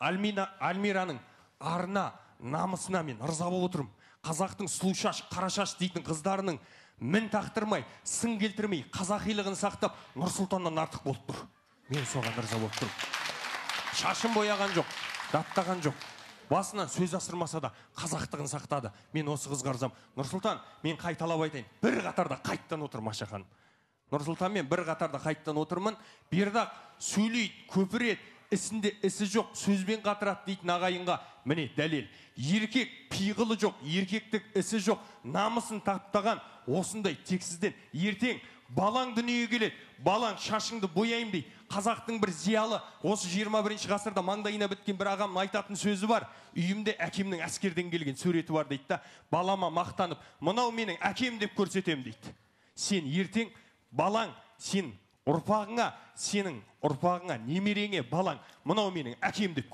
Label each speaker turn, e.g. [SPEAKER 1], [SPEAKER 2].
[SPEAKER 1] Альмираның арына, намысына мен ырза болып отырмын. Қазақтың сұлу шаш, қара шаш дейтін қыздарының мін тақтырмай, сын келтірмей, қазақилығын сақтап, Нұрсұлтаннан артық болып тұр. Мен соған ырза болып тұрмын. Шашын бояған жоқ, даттаған жоқ. Басынан сөз асырмаса да қазақтығын сақтады. Мен осы қызға ырзамын. Нұрсұлтан, мен қайталап айтайын, бір қатарда қайттан отырмын, Маша ханым. Нұрсұлтанмен бір қатарда қайттан отырмын. Бердақ сөйлейді, көпіреді, ісінде ісі жоқ, сөзбен қатырады дейтін ағайынға міне дәлел. Еркек пиғылы жоқ, еркектік ісі жоқ, намысын таптаған осындай тексізден ертең балаң дүниеге келеді, балаң шашыңды бояйым дейді. Қазақтың бір зиялы, осы 21 ғасырда маңдайына біткен бір ағамның айтатын сөзі бар. Үйімде әкемнің әскерден келген суреті бар дейді да, балама мақтанып, мынау менің әкем деп көрсетем дейді. Сен ертең балаң, сен ұрпағыңа, сенің ұрпағыңа, немереңе балаң, мынау менің әкем деп